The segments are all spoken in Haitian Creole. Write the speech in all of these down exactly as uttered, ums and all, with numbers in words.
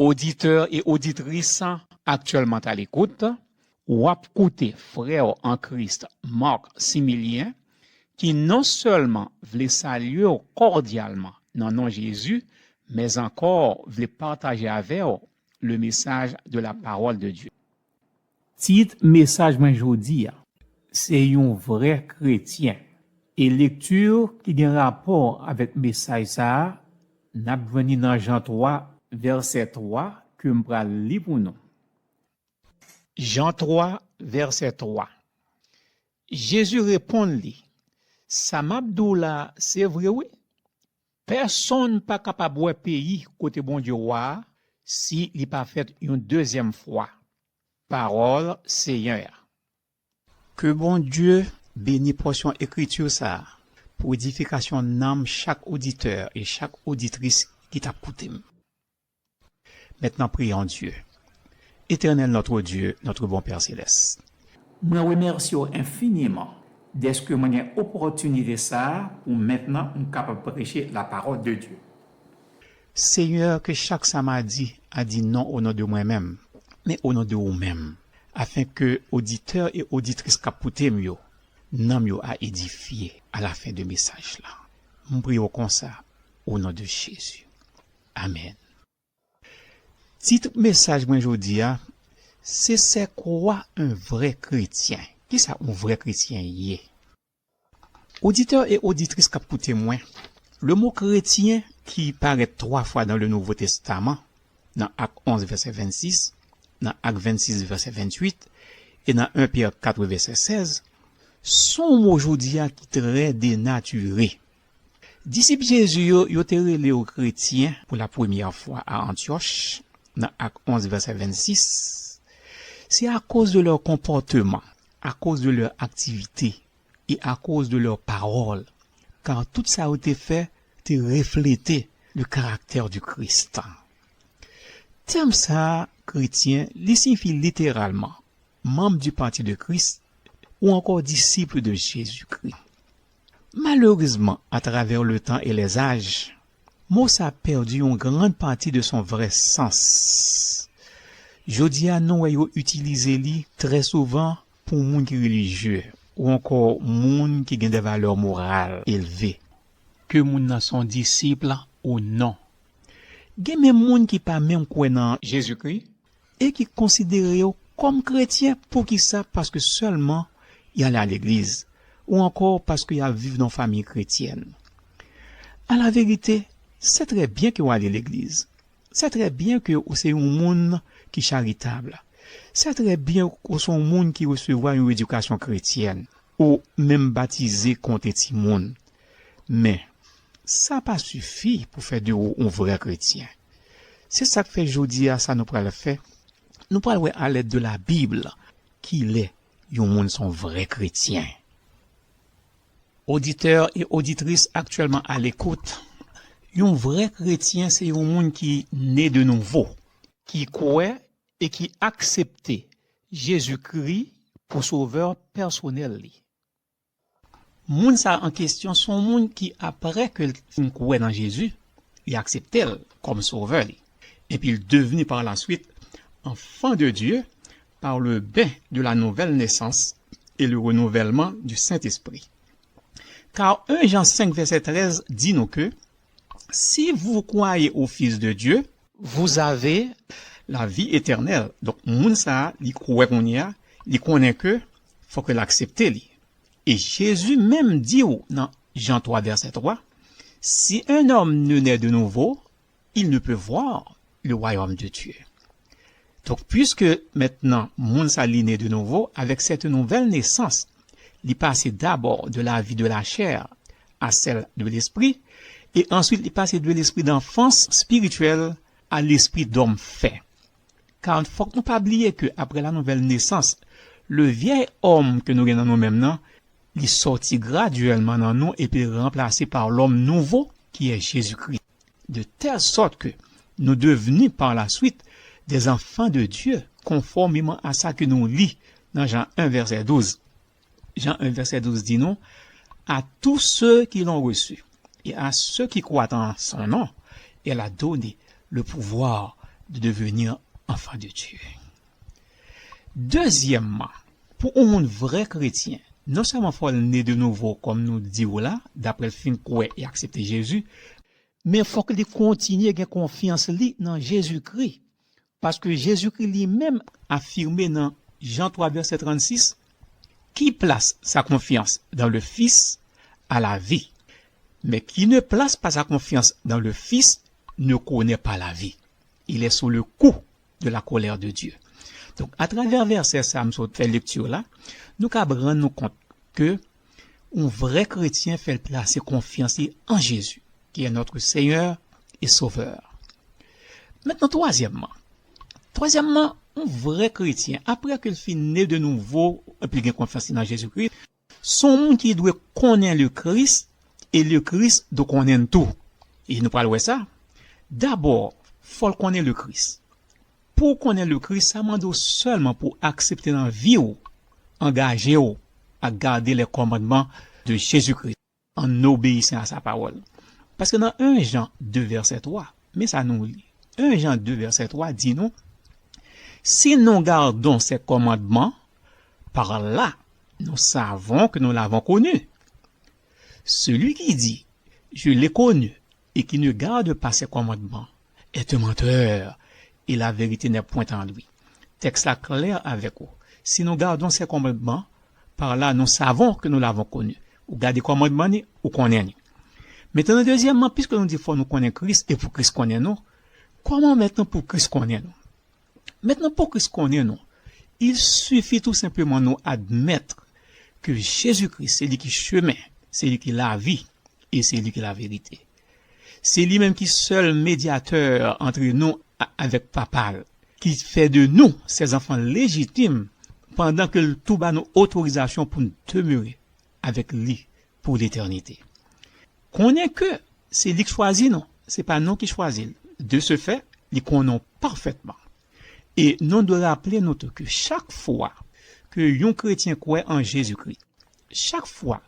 Oditè e oditris aktyèlman a lekout, w ap koute frè w an Kris Marc Similien, ki non sèlman vle salye w kòdyalman nan non Jezi, men ankò vle pataje avè w le message de la parole de Dieu. Tit mesaj mwen jodi a, se yon vrè kretyen. E lekti ki gen rapò avèk mesaj sa a, n ap jwenn li nan Jan twa, vèsè twa, ke m pral li pou nou. Jan twa, vèsè twa. Jezi reponn li, sa m ap di w la a, se vre wi. Pèsonn pa kapab wè peyi kote Bondye wa a si li pa fèt yon dezyèm fwa. Pawòl Seyè a. Ke Bondye beni pòsyon ekriti sa a pou edifikasyon nanm chak oditè e chak oditris ki t ap koute m. Maintenant, prions Dieu. Éternel notre Dieu, notre bon Père céleste. Mwen remèsye w enfiniman dèske mwen gen opòtinite sa a pou mentnan m kapab preche la parole de Dieu. Senyè, ke chak sa m a di a di non o non de mwen menm, men o non de ou menm, afen ke oditè e oditris k ap koute m yo, nanm yo a edifye alafen de mesaj la. M priye w konsa, o non de Jezi. Amèn. Tit mesaj mwen jodi a, se C'est quoi un vrai chrétien? Kisa yon vrè kretyen ye? Oditè e oditris k ap koute mwen, le mo kretyen ki parèt twa fwa dans le Nouveau Testament, nan Ak onz vèsè vennsis, nan Ak vennsis vèsè venntuit, e nan en Pyè kat vèsè sèz, se yon mo jodi a ki trè denatire. Disip Jezi yo, yo te rele yo kretyen pou la premyè fwa a Antyòch, nan Ak onz vèsè vennsis. Se akoz de lè konpòteman, akoz de lè aktivite e akoz de lè pawòl, kar tout sa yo te fè te reflete le karaktè du Christ. Tèm sa a, kretyen, li siyifi literalman membre du parti de Christ ou encore disciple de Jésus-Christ. Malerezman, atravè le tan e lèzaj, mo sa pèdi yon gran pati de son vrè sans. Jodi a, nou wè yo itilize li trè souvan pou moun ki relijye ou ankò moun ki gen de valè moral elve. Ke moun nan se yon disip ou non. Gen menm moun ki pa menm kwè nan Jezikri e ki konsidere yo kòm kretyen. Poukisa? Paske sèlman y ale a legliz, ou ankò paske y ap viv nan yon fanmi kretyèn. Alaverite, se trè byen ke w ale legliz. Se trè byen ke w se yon moun ki charitab. Se trè byen ke w se yon moun ki resevwa yon edikasyon kretyèn. Ou menm batize kon w te timoun. Men, sa pa sifi pou fè de ou yon vrè kretyen. Se sa k fè jodi a sa nou pral fè. Nou pral wè a lèd de la Bib kilè yon moun se yon vrè kretyen. Oditè e oditris aktyèlman a lekout, yon vrè kretyen se yon moun ki ne de nouvo, ki kwè e ki aksepte Jezikri pou sovè pèsonèl li. Moun sa a an kesyon se yon moun ki, apre ke l fin kwè nan Jezi, li aksepte l kòm sovè li. Epi l devni par la suite enfant de Dieu par le bain de la nouvelle naissance et le renouvellement du Saint-Esprit. Car un Jean cinq verset treize di nou ke si vous croyez au Fils de Dieu, vous avez la vie éternelle. Donk, moun sa a, li kwè kounye a, li konnen ke fòk l aksepte li. E Jezi menm di w nan Jan twa vèsè twa, si un homme ne naît de nouveau, il ne peut voir le royaume de Dieu. Donk, puiske mentnan moun sa li ne de nouvo, avec cette nouvelle naissance, li pase d'abord de la vie de la chair à celle de l'esprit, et ensuite li pase de l'esprit d'enfance spirituelle à l'esprit d'homme fait. Kar fòk nou pa bliye ke apre la nouvelle naissance, le vieil homme ke nou gen nan nou menm nan, li sòti gradyèlman nan nou epi ranplase par l'homme nouveau qui est Jésus-Christ. De telle sorte que nous devenus par la suite des enfants de Dieu, conformément à sa ke nou li nan Jan en vèsè douz. Jan en vèsè douz di nou, à tous ceux qui l'ont reçu et à ceux qui croient en son nom, elle a donné le pouvoir de devenir enfant de Dieu. Dezyèmman, pou yon moun vrè kretyen, non sèlman fò l ne de nouvo, kòm nou di w la, dapre l fin kwè e aksepte Jezi, men fòk li kontinye gen konfyans li nan Jezikri. Paske Jezikri li menm afime nan Jan twa vèsè trannsis, qui place sa confiance dans le Fils a la vie, mais qui ne place pas sa confiance dans le Fils ne connaît pas la vie. Il est sous le coup de la colère de Dieu. Donk, atravè vèsè sa a m sot fè lekti la, nou kab rann nou kont ke yon vrè kretyen fè l plase konfyans li an Jezi, qui est notre Seigneur et Sauveur. Mentnan, twazyèmman, twazyèmman, yon vrè kretyen, apre ke l fin ne de nouvo, epi l gen konfyans li nan Jezikri, se yon moun ki dwe konnen Lekris, e Lekris dwe konnen l tou. E nou pral wè sa. Dabò, fò l konnen Lekris. Pou w konnen Lekris, sa mande w sèlman pou w aksepte nan vi w, angaje w ak gade les commandements de Jésus-Christ, en obéissant à sa parole. Paske nan en Jan de vèsè twa, men sa nou li. En Jan de vèsè twa di nou, si nous gardons ses commandements, par là, nous savons que nous l'avons connu. Celui qui dit, je l'ai connu, et qui ne garde pas ses commandements est un menteur, et la vérité n'est point en lui. Tèks la klè avèk ou. Si nous gardons ses commandements, par là nous savons que nous l'avons connu. Ou gade kòmandman li, ou konnen li. Mentnan, dezyèmman, piske nou di fò nou konnen Kris e pou Kris konnen nou, kòman mentnan pou Kris konnen nou? Mentnan, pou Kris konnen nou, il suffit tout simplement nou admèt ke Jezikri se li ki chemen, se li ki lavi, e se li ki laverite. Se li menm ki sèl medyatè antre nou a- avèk Papa l, ki fè de nou ses enfants légitimes, pandan ke l tou ba nou otorizasyon pou n demere avèk li pou letènite. Konnen ke se li k chwazi nou, se pa nou ki chwazi l. De ce fait, li konnen w pafètman. E nou dwe raple nou tou ke chak fwa ke yon kretyen kwè an Jezikri, chak fwa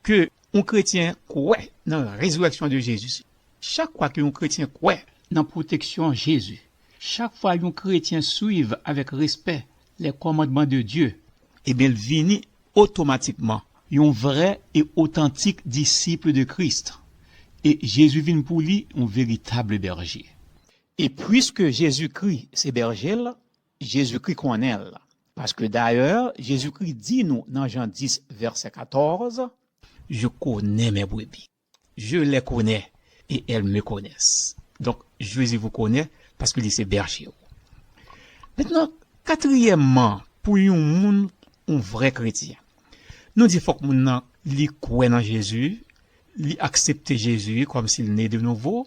ke yon kretyen kwè nan rezirèksyon de Jezi, chak fwa ke yon kretyen kwè nan pwoteksyon Jezi, chak fwa yon kretyen swiv avèk respè les commandements de Dieu, ebyen, l vini otomatikman yon vrè e otantik disip de Kris. E Jezi vin pou li yon veritab bèje. E piske Jezikri se bèje l, Jezikri konnen l. Paske dayè, Jezikri di nou nan Jan dis, vèsè katòz, je connais mes brebis. Je les connais et elles me connaissent. Donk, Jezi vous connaît paske li se bèje w. Mentnan, katriyèmman, pou yon moun, yon vrè kretyen, nou di fòk moun nan li kwè nan Jezi, li aksepte Jezi kòm si l ne de nouvo,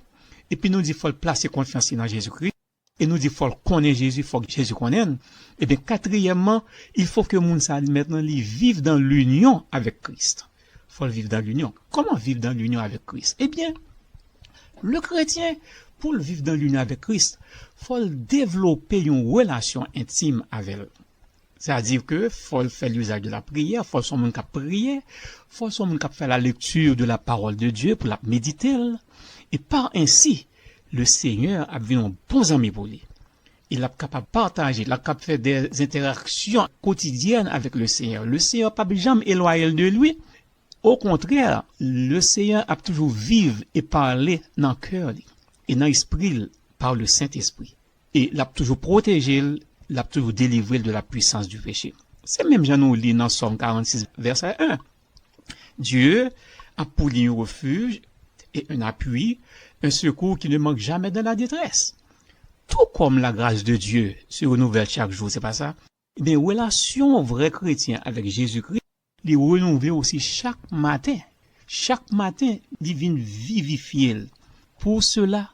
epi nou di fò l plase konfyans li nan Jezikri, e nou di fò l konnen Jezi, fòk Jezi konnen l. Ebyen, katriyèmman, il faut que moun sa a mentnan li viv dans l'union avec Christ. Fò l viv dans l'union. Kòman viv dans l'union avec Christ? Ebyen, le kretyen, pou l viv dans l'union avec Christ, fò l devlope yon relasyon entim avè l. Sa di ke fò l fè lizaj de la priyè, fò l se yon moun k ap priye, fò l se yon moun k ap fè la lecture de la parole de Dieu, pou l ap medite l. E pa ensi, le Senyè ap vin yon bon zanmi pou li. E l ap kapab pataje, l ap kapab fè des interactions quotidiennes avec le Senyè. Le Senyè p ap janm elwaye l de li. Okontrè, le Senyè ap toujou viv e pale nan kè li e nan espri l par le Sentespri. E l ap toujou pwoteje l, l ap toujou delivre l de la puissance du péché. Se menm jan nou li nan Sòm karannsis, vèsè en. Dieu a pour lui un refuge et un appui, un secours qui ne manque jamais dans la détresse. Tout comme la grâce de Dieu se renouvelle chaque jour, se pa sa? Ebyen, relasyon vrè kretyen avèk Jezikri, li renouvle osi chak maten. Chak maten, li vin vivifye l. Pour cela,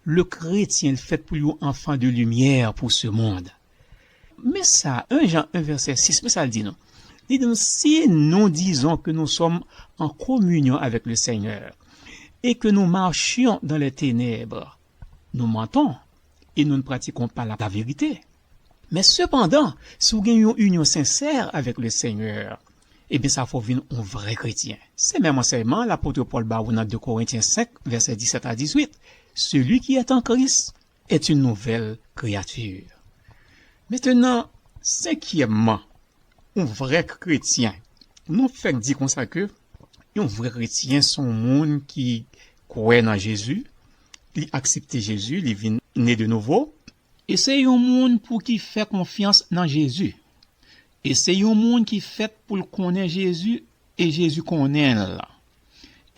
le kretyen fèt pou yon enfant de lumière pour ce monde. Men sa, en Jan en vèsè sis, men sa l di nou. Li di nou, si nous disons que nous sommes en communion avec le Seigneur et que nous marchions dans les ténèbres, nous mentons et nous ne pratiquons pas la, la vérité. Men sepandan, si w gen yon inyon sensè avèk le Senyè, ebyen, sa fè w vin yon vrè kretyen. Se menm ansèyman lapot Pòl ba ou nan de Korentyen senk, vèsè disèt a dizuit. Celui qui est en Christ est une nouvelle créature. Mentnan, senkyèmman, yon vrè kretyen. Nou fèk di konsa ke yon vrè kretyen se yon moun ki kwè nan Jezi, li aksepte Jezi, li vin ne de nouvo. E se yon moun pou ki fè konfyans nan Jezi. E se yon moun ki fèt pou l konnen Jezi e Jezi konnen l.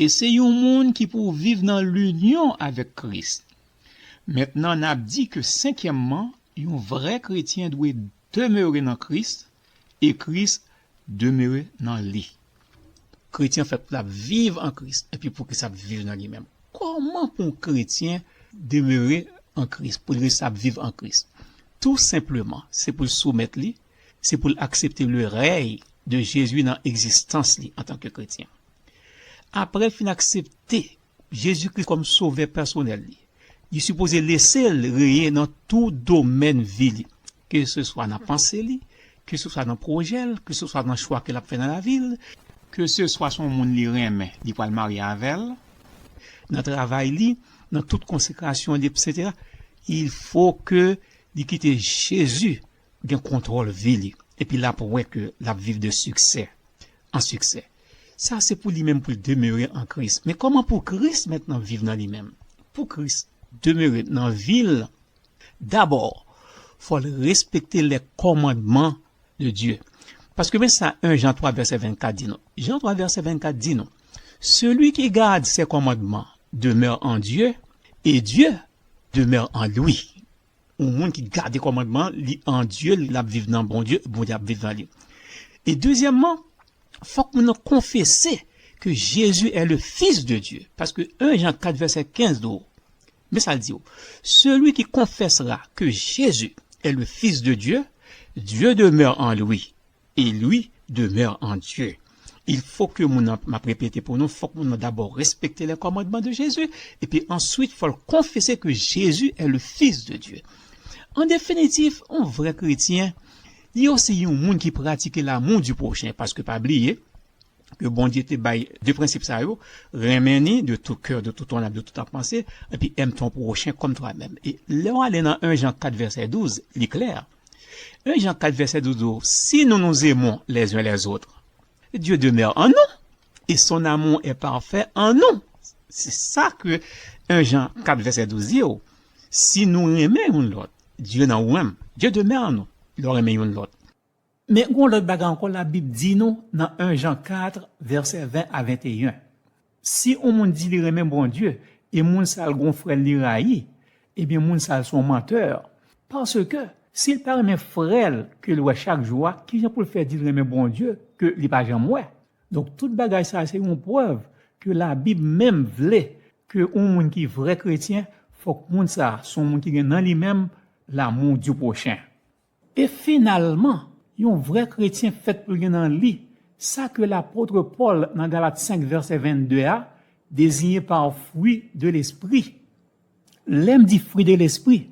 E se yon moun ki pou viv nan linyon avèk Kris. Mentnan, n ap di ke senkyèmman, yon vrè kretyen dwe demere nan Kris e Kris demere nan li. Kretyen fèt pou l ap viv an Kris epi pou Kris ap viv nan li menm. Kòman pou yon kretyen demere an Kris, pou l rete ap viv an Kris? Tou senpleman, se pou l soumèt li, se pou l aksepte le rèy de Jezi nan egzistans li antanke kretyen. Apre l fin aksepte Jezikri kòm sovè pèsonèl li, li sipoze lese l reye nan tou domèn vi li, ke se swa nan panse li, ke se swa nan pwojè l, ke se swa nan chwa ke l ap fè nan lavi l, ke se swa se yon moun li renmen, li pral marye avè l, nan travay li, nan tout konsekrasyon li, etsetera. Il faut que li kite Jezi gen kontwòl vi li. Epi l ap wè ke l ap viv de siksè an siksè. Sa se pou li menm pou l demere an Kris. Men kòman pou Kris mentnan viv nan li menm? Pou Kris demere nan vi l, dabò, fò l respekte les commandements de Dieu. Paske men sa en Jan twa vèsè vennkat di nou. Jan twa vèsè vennkat di nou, celui qui garde ses commandements demeure en Dieu, et Dieu demeure en lui. Yon moun ki gade kòmandman, li an Dye, l ap viv nan Bondye, Bondye ap viv nan li. E dezyèmman, fòk moun nan konfese ke Jezi est le Fils de Dieu. Paske en Jan kat vèsè kenz di w, men sa l di w, celui qui confessera que Jésus est le Fils de Dieu, Dieu demeure en lui, et lui demeure en Dieu. Il faut que moun nan, m ap repete pou nou, fòk moun nan dabò respekte les commandements de Jésus, epi answit fò l konfese ke Jezi est le Fils de Dieu. An definitif, yon vrè kretyen, li osi yon moun ki pratike l'amour du prochain, paske pa bliye ke Bondye te bay de prensip sa yo, renmen ni de tout cœur, de toute ton âme, de toute ta pensée, epi aime ton prochain comme toi-même. E lè w ale nan en Jan kat vèsè douz, li klè. En Jan kat vèsè douz di w, si nous nous aimons les uns les autres, Dieu demeure en nous, et son amour est parfait en nous. Se sa ke en Jan kat vèsè douz di w. Si nou renmen youn lòt, Dye nan ou menm, Dieu demeure en nous, lè w renmen youn lòt. Men gon lòt bagay ankò Labib di nou nan en Jan kat, vèsè ven a venteyen. Si yon moun di li renmen Bondye, e moun sa l gon frè l li rayi, ebyen moun sa l se yon mantè. Paske, si l pa renmen frè l ke l wè chak jou a, kijan pou l fè di l renmen Bondye ke li pa janm wè? Donk, tout bagay sa a se yon prèv ke Labib menm vle ke yon moun ki vrè kretyen, fòk moun sa a se yon moun ki gen nan li menm l'amour du prochain. E finalman, yon vrè kretyen fèt pou l gen nan li sa ke lapot Pòl nan Galat senk vèsè vennde a deziyen pa fwi de lespri. Lè m di fwi de lespri,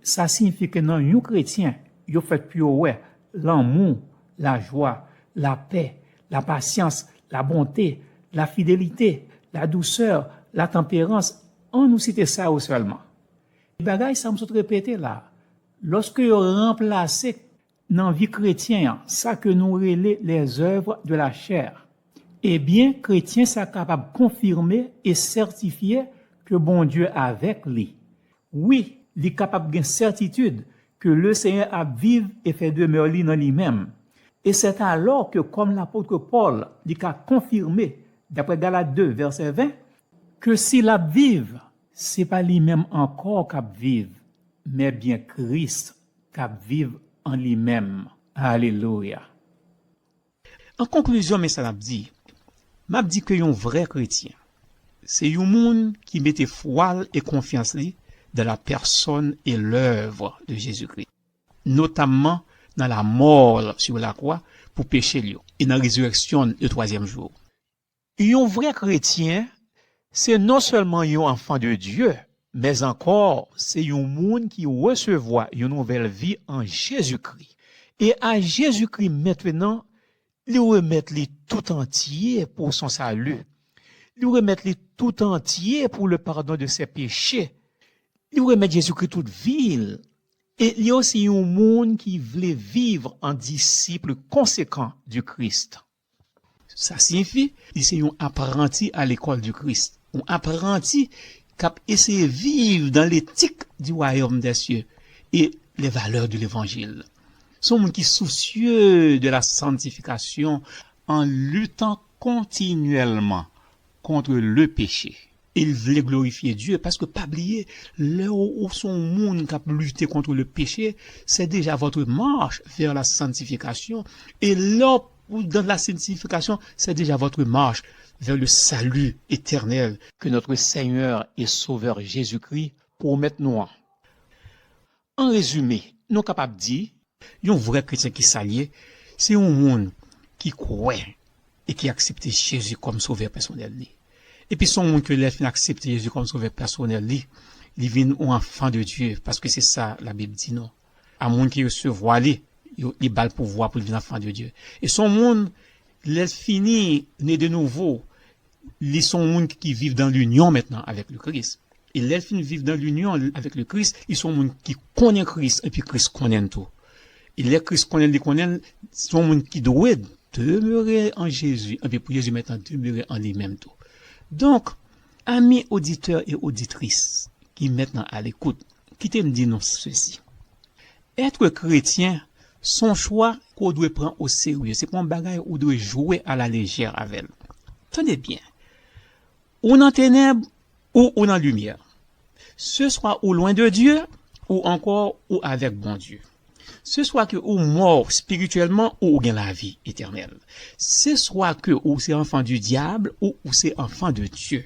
sa siyifi ke nan yon kretyen, yo fèt pou yo wè lanmou, lajwa, lapè, lapasyans, labonte, lafidelite, ladousè, latanperans, ann nou site sa yo sèlman. Bagay sa m sot repete la, lòske yo ranplase nan vi kretyen an sa ke nou rele les œuvres de la chair, ebyen, kretyen sa kapab konfime e sètifye ke Bondye avèk li. Wi, li kapab gen sètitid ke Lesenyè ap viv e fè demè li nan li menm. E c'est alors que, comme l'apôtre Paul, li ka konfime, daprè Galat de, vèsè ven, ke si l ap viv, se pa li menm ankò k ap viv, men byen Kris k ap viv an li menm. Alelouya! An konklizyon, men sa l ap di, m ap di ke yon vrè kretyen, se yon moun ki mete fwa l e konfyans li dans la personne et l'œuvre de Jésus-Christ, notamman nan lamò l sou lakwa pou peche l yo, e nan rezirèksyon l le twazyèm jou. Yon vrè kretyen, se non sèlman yon anfan de Dye, men ankò, se yon moun ki resevwa yon nouvèl vi an Jezikri. E a Jezikri mentnan, li remèt li tout antye pou son sali. Li remèt li tout antye pou le pardon de ses péchés. Li remèt Jezikri tout vi l. E li osi yon moun ki vle viv an disip konsekan di Kris. Sa siyifi, li se yon apranti a lekòl di Kris. Yon apranti k ap eseye viv dans l'éthique du royaume des cieux et les valeurs de l'évangile. Se yon moun ki sousye de la santifikasyon en luttant continuellement contre le péché. E l vle glorifye Dye, paske pa bliye, lè w, ou se yon moun k ap lite kont le péché, c'est déjà votre marche vers la sanctification. E lè w dans la sanctification, c'est déjà votre marche vers le salut éternel que notre Seigneur et Sauveur Jésus-Christ pwomèt nou an. An rezime, nou kapab di, yon vrè kretyen ki sa l ye, se yon moun ki kwè e ki aksepte Jezi kòm sovè pèsonèl li. Epi se yon moun ke lè l fin aksepte Jezi kòm sovè pèsonèl li, li vin yon enfant de Dieu, paske se sa Labib di nou. A moun ki resevwa li, yo, li ba l pouvwa pou l vin enfant de Dieu. E se yon moun, lè l fini ne de nouveau, li se yon moun ki viv dans l'union maintenant avec le Christ. E lè l fin viv dans l'union avec le Christ, li se yon moun ki konnen Kris, epi Kris konnen l tou. E lè Kris konnen l, li konnen l, se yon moun ki dwe demere an Jezi, epi pou Jezi menm demere an li menm tou. Donk, ami oditè e oditris ki menm a lekout, kite m di nou sesi. Être chrétien, se yon chwa ke w dwe pran o serye. Se pa yon bagay ou dwe jwe a la lejè avè l. Tande byen. Ou nan tenèb, ou ou nan limyè. Se swa ou lwen de Dye, ou ankò ou avèk Bondye. Se swa ke ou mò espirityèlman ou ou gen lavi etènèl. Se swa ke ou se enfant du diable ou ou se enfant de Dieu.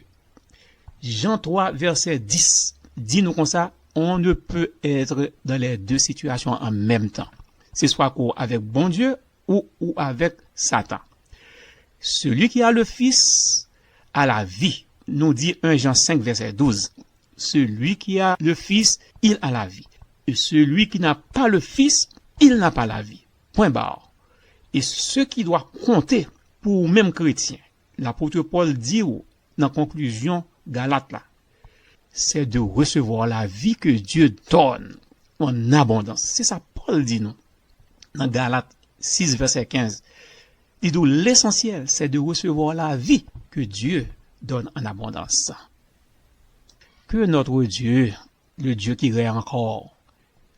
Jan twa vèsè dis di nou konsa, on ne peut être dans les deux situations en même temps. Se swa ke ou avèk Bondye ou ou avèk Satan. Celui qui a le Fils a la vie. Nou di en Jan senk vèsè douz. Celui qui a le Fils, il a la vie. Et celui qui n'a pas le Fils, il n'a pas la vie. Point barre. Et ce qui doit compter pour ou menm kretyen, lapot Pòl di w nan konklizyon Galat la, c'est de recevoir la vie que Dieu donne en abondance. Se sa Pòl di nou nan Galat sis vèsè kenz. Li di w, l'essentiel, c'est de recevoir la vie que Dieu donne en abondance. Que notre Dieu, le Dieu qui règne encore,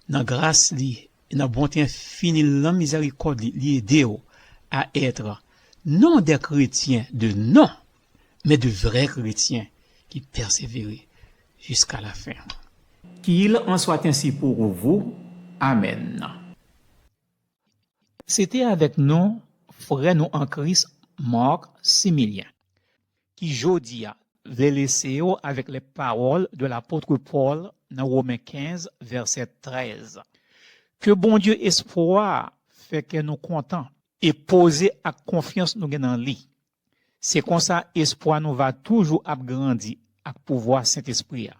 nan gras li e nan bonte enfini l, nan mizèrikòd li, li ede w a être non des chrétiens de nom, mais de vrais chrétiens qui persévèrent jusqu'à la fin. Qu'il en soit ainsi pour vous. Amen. Se te avèk nou, frè nou an Kris, Marc Similien, ki jodi a vle lese w avèk les paroles de l'apôtre Paul nan Women kenz, vèsè trèz. Ke Bondye espwa fè kè nou kontan e poze ak konfyans nou gen nan li. Se konsa, espwa nou va toujou ap grandi ak pouvwa Sentespri a.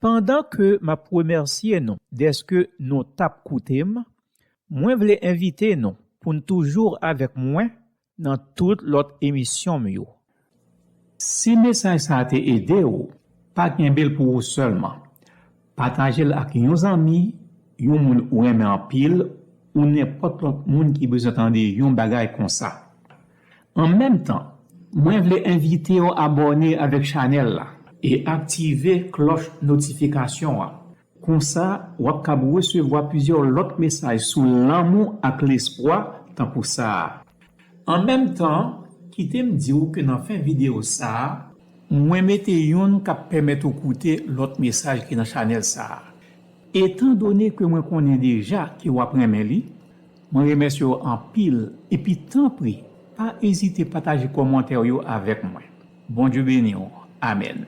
Pandan ke m ap remèsye nou dèske nou t ap koute m, mwen vle envite nou pou n toujou avèk mwen nan tout lòt emisyon m yo. Si mesaj sa a te ede w, pa kenbe l pou ou sèlman. Pataje l ak yon zanmi, yon moun ou renmen anpil, ou nenpòt lòt moun ki bezwen tande yon bagay konsa. An menm tan, mwen vle envite w abòne avèk chanèl la e aktive klòch notifikasyon an. Konsa, w ap kab resevwa plizyè lòt mesaj sou lanmou ak lespwa tankou sa a. An menm tan, kite m di w ke nan fen videyo sa a, mwen mete youn k ap pèmèt ou koute lòt mesaj ki nan chanèl sa a. Etandone ke mwen konnen deja ke w ap renmen li, mwen remèsye w anpil, epi tanpri, pa ezite pataje kòmantè w yo avèk mwen. Bondye beni w. Amèn.